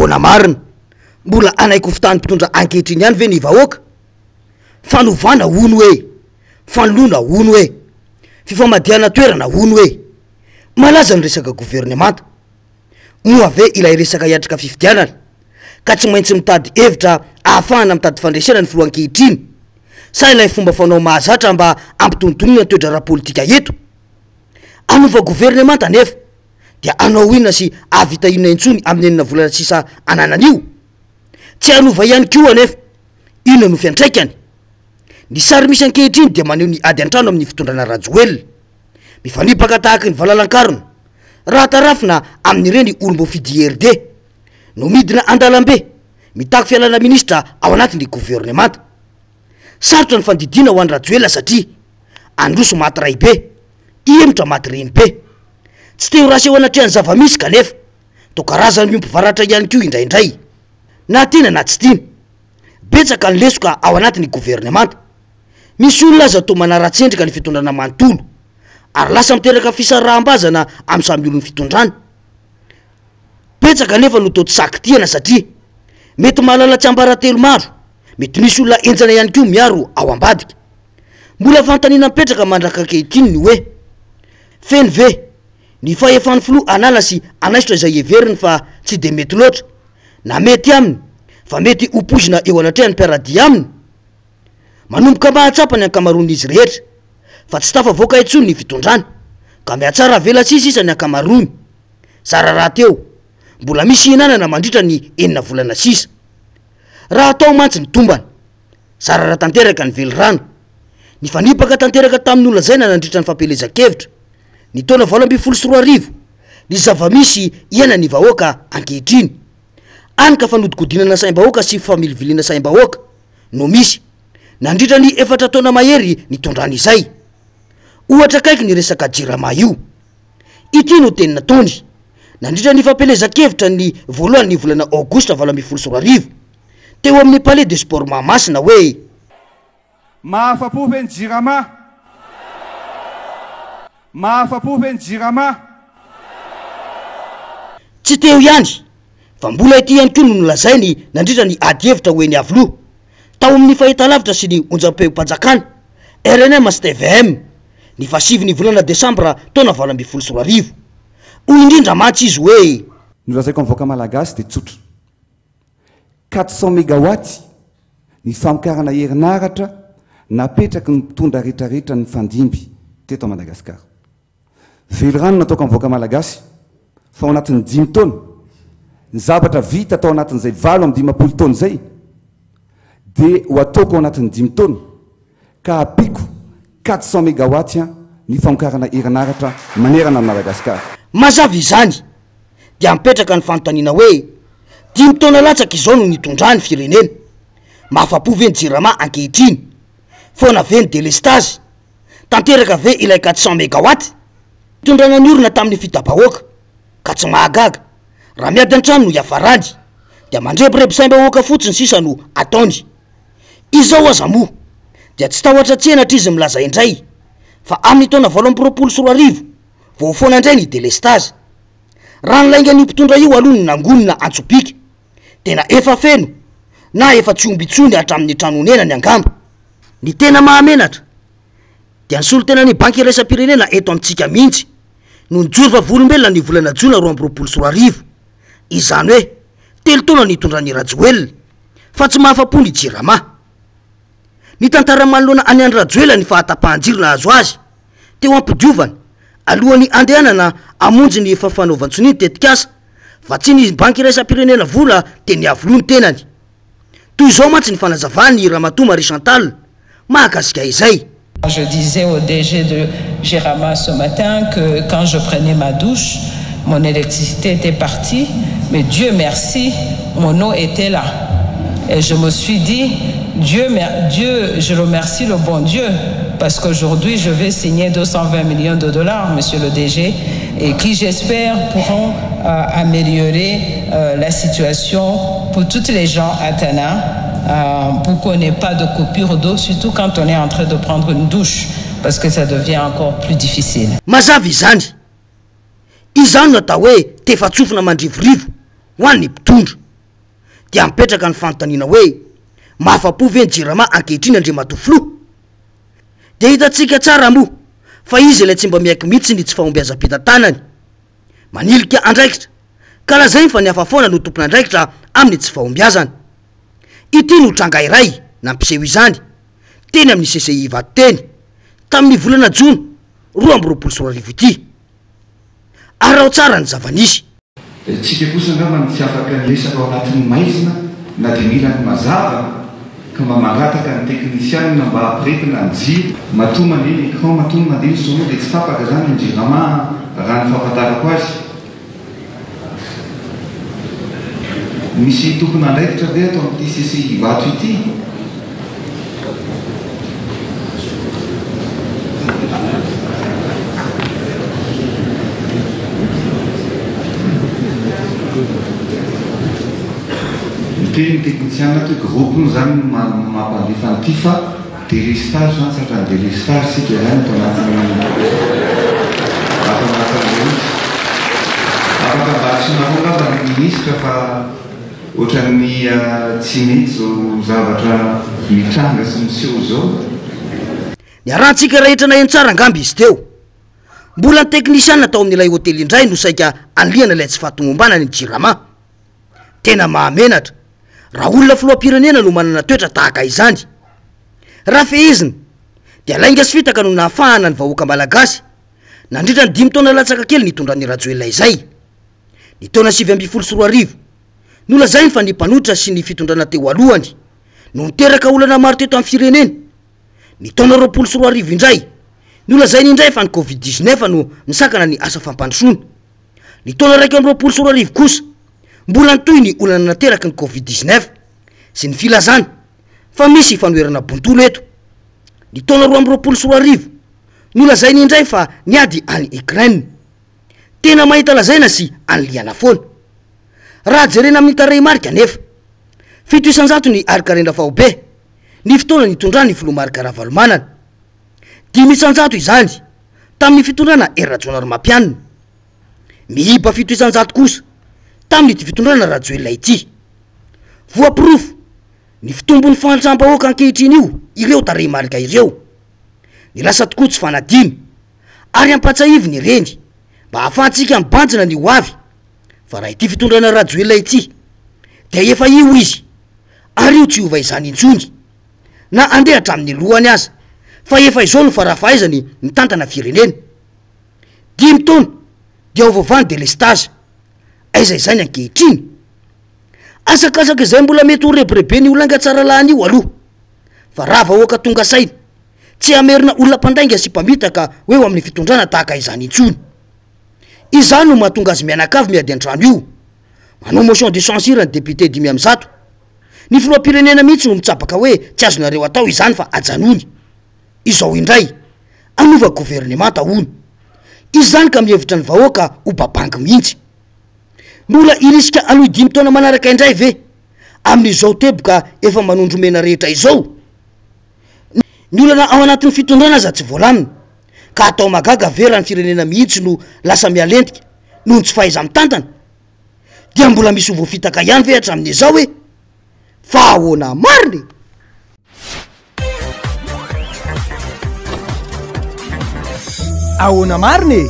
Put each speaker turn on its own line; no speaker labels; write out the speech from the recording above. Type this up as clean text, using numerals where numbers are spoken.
Ahoana marina? Mbola hanaiky ho fitahan'ny mpitondra ankehitriny ihany ve ny vahoaka? Fanovana hono e! Fanoloana hono e! Fifamadihana toerana hono e! Malaza ny resaka governemanta. Moa ve ilay resaka hiatrika fifidianana ka tsy maintsy mitady hevitra ahafahana mitady fandresena ny filoha ankehitriny sa ilay fomba fanao mahazatra mba hampitonontonona ny toe-draharaha politika eto? Hanova governemanta anefa dia hanao inona sy hahavita inona intsony amin'ny enina volana sisa ananany io? Tsy hanova ihany koa anefa inona no fiantraikany? Ny sary misy ankehitriny dia maneho ny ady an-trano amin'ny fitondrana Rajoelina. Mifanipaka tahaky ny valalankarona, raha tarafina amin'ireny olom-boafidy IRD, no midina an-dalambe mitaky fialana minisitra ao anatin'ny governemanta. Sarotra ny fandidiana ho an-dRajoelina satria androso maty raibe, hihemotra maty renibe. Tsy te ho ratsy eo anatrehan'ny zava-misy kanefa toa karazan'ny miompy varatra ihany koa indraindray. Na tiana na tsy tiana, betsaka ny lesoka ao anatin'ny governemanta. Misy olona aza toa manaratsy endrika ny fitondrana manontolo ary lasa miteraka fisaraham-bazana amin'ny samy olon'ny fitondrana. Betsaka anefa no toa tsy sahy kitihana satria mety mahalala tsiambaratelo maro, mety misy olona henjana ihany koa miaro ao ambadika. Mbola fanontaniana mipetraka mandrak'ankehitriny ny hoe, feno ve ny fahefan'ny filoha hanala sy hanaisotra izay heveriny fa tsy dia mety loatra na mety aminy fa mety ho poizina eo anatrehan'ny mpiara-dia aminy? Manomboka mahatsapa ny ankamaroan'izy rehetra fa tsy tafavoaka intsony ny fitondrana ka mihatsara velatsihy sisa ny ankamaroany. Zara rahateo mbola misy hihinanana mandritra ny enina volana sisa. Raha atao mantsy ny tombana, zara raha tanteraka ny velirano. Nifanipaka tanteraka tamin'ny nolazaina nandritra ny fampielezan-kevitra ny taona 2018 ny zava-misy iainan'ny vahoaka ankehitriny. Hany ka fanodikodinana saim-bahoaka sy familiviliana saim-bahoaka no misy, nandritra ny efatra taona mahery nitondrany izay. Ohatra akaiky ny resaka Jirama io. Ity no teny nataony, nandritra ny fampielezan-kevitra ny voalohan'ny volana aogositra 2018, teo amin'ny Palais de Sport Mahamasina hoe.
Mahafa-po ve ny Jirama? Mahafa-po ve ny Jirama?
Tsy teo ihany, fa mbola ity ihany koa no nolazainy nandritra ny adihevitra ho eny Iavoloha, tao amin'ny fahitalavitra sy ny onjam-peom-panjakana, rnm sy tvm, ny fahasivy ny volana desambra taona 2018. Hoy indrindra mantsy izy hoe.
Ny holazaiko amin'ny vahoaka malagasy dia tsotra. 400 mégawatts ny famokarana herinaratra napetraky ny mpitondra rehetrarehetra nifandimby teto Madagasikara. Velirano nataoko amin'ny vahoaka malagasy fa ao anatin'ny dimy taona, ny zavatra vita tao anatin'izay 58 taona izay dia ho ataoko ao anatin'ny dimy taona ka ampiako 400 mégawatts ny famokarana herinaratra manerana an'i Madagasikara.
Mazava izany dia mipetraka ny fanontaniana hoe, dimy taona latsaka izao no nitondrany firenena, mahafapo ve ny jirama ankehitriny? Foana ve ny delestazy? Tanteraka ve ilay 400 megawatt? Fitondrana niorina tamin'ny fita-bahoaka, ka tsy mahagaga raha miady an-trano no hiafarany, dia mandrebireby saim-bahoaka fotsiny sisa no ataony. Izao aza moa dia tsy tahotra tsy henatra izy milaza indray fa amin'ny taona 2028 vao ho foana indray ny delestazy. Raha ny laingan'io mpitondra io aloha no nangonina antsobika, tena efa feno na efa tsy omby intsony hatramin'ny trano onenany angamba. Ny tena mahamenatra dia ny solontenan'ny Banky iraisam-pirenena eto amintsika mihitsy no nijoro vavolombelona ny volana jona 2022, izany hoe telo taona nitondran'i Rajoelina, fa tsy mahafa-po ny Jirama. Nitantara manoloana an'i Andry Rajoelina ny fahatapahan-jiro nahazo azy teo am-pidiovana, alohan'ny handehanana hamonjy ny fanaovan-tsonia ny tetikasa vatsian'ny Banky iraisam-pirenena vola teny Iavoloha ny tenany. Toy izao mantsy ny fanazavan'i Ramatoa Marie Chantal mahakasika izay.
Je disais au DG de Jirama ce matin que quand je prenais ma douche, mon électricité était partie, mais Dieu merci, mon eau était là. Et je me suis dit, Dieu, Dieu, je remercie le bon Dieu, parce qu'aujourd'hui, je vais signer 220 millions de dollars, monsieur le DG, et qui, j'espère, pourront euh, améliorer euh, la situation pour toutes les gens à Tana, euh, pour qu'on n'ait pas de coupure d'eau, surtout quand on est en train de prendre une douche, parce que ça devient encore plus difficile.
Mazava izany. Izany no atao hoe tefa-tsofina mandrivorivo ho an'ny mpitondra. Dia mipetraka ny fanontaniana hoe, mahafa-po ve ny Jirama ankehitriny Andriamatoa Filoha? Dia hitantsika tsara moa fa izy ilay tsy mba miaiky mihitsy ny tsy fahombiazam-pitantanany. Manilika andraikitra, ka lazainy fa ny hafa foana no tompon'andraikitra amin'ny tsy fahombiazana. Ity no tranga iray nampiseho izany, teny amin'ny CCI Ivato teny, tamin'ny volana jona 2022 ity. Araho tsara ny zava-nisy.
Tsika kosa angamba no tsy afaka niresaka ao anatin'ny maizina na dia mila ny mazava ka mba mangataka ny teknisianina mba hampiretina ny jiro. Matoa mandeha ny écran, matoa mandeha ny sono dia tsy tapaka izany ny jirama raha ny fahafantarako azy. Misy tompon'andraikitra ve ato amin'ity CCI Ivato ity? Miteny ny teknisiana ato hoe groupe hono izany no mampandefa an'ity fa délestage izany tsy tratran'ny délestage isika izany ato anatin'ny ato anatin'ilay izy. Afaka mba antsoinareo angamba ny ministra fa Ohatran'ny tsy mety izao zavatra mitranga sy miseho izao.
Niarahantsika rehetra naheno tsara angamba izy teo. Mbola ny teknisiana tao amin'ilay hotely indray no saika anilihana ilay tsy fahatomombanana ny Jirama. Tena mahamenatra raha olona filoham-pirenena no manana toetra tahaka izany. Raha fehezina dia lainga sy fitaka no nahafahana ny vahoaka malagasy nandritra ny dimy taona latsaka kely nitondran'i Rajoelina izay. Ny taona 2019, nolazainy fa ny mpanohitra sy ny fitondrana teo alohany no niteraka olana maro teto amin'ny firenena. Ny taona 2020 indray, nolazainy indray fa ny Covid 19 no nisakana ny asa fampandrosoana. Ny taona 2021 kosa, mbola nitohy ny olana nateraky ny Covid 19 sy ny filazana fa misy fanoherana bontolo eto. Ny taona 2022, nolazainy indray fa niady any Ukraine. Tena mahita lazaina sy anilihana foana. Raha jerena amin'ny tarehimarika anefa, 7% ny harin-karena faobe, ny fotoana nitondran'ny filoha Marc Ravalomanana. 5% izany tamin'ny fitondrana Hery Rajaonarimampianina. Miiba 7% kosa tamin'ity fitondrana Rajoelina ity. Voaporofo ny fitombon'ny fahantram-bahoaka ankehitriny io ireo tarehimarika ireo. Ny lasa tokoa tsy fanadino. ary ampatsahiviny ireny mba hahafahantsika mibanjina ny ho avy fa raha ity fitondrana Rajoelina ity dia efa io izy ary io tsy hiova izany intsony na andeha hatramin'ny lohany aza fa efa izao no farafahaizany mitantana firenena. Dimy taona dia ho voavaha ny delestage. Aiza izany ankehitriny? Asakasaka izay mbola mety ho rebireben'io lainga tsara lany io aloha fa raha vahoaka tonga saina Tsy hamerina olona mpandainga sy mpamitaka ho eo amin'ny fitondrana tahaka izany intsony. Izany no mahatonga azy mianakavy miady an-trano io. Manao motion de censure ny député 105. Ny filoham-pirenena mihitsy no mitsabaka hoe tsy azonareo atao izany fa ajanony. Izao indray, hanova governemanta hono. Izany ka mihevitra ny vahoaka ho babangy mihitsy. Mbola hirisika hanohy dimy taona manaraka indray ve amin'izao teboka efa manondro mena rehetra izao? Ny olana ao anatin'ny fitondrana aza tsy voalamina, ka atao mahagaga ve raha ny firenena mihitsy no lasa mihalentika noho ny tsy fahaiza-mitantana? Dia mbola misy ho voafitaka ihany ve hatramin'izao e? Fa ahoana marina e?
Ahoana marina e?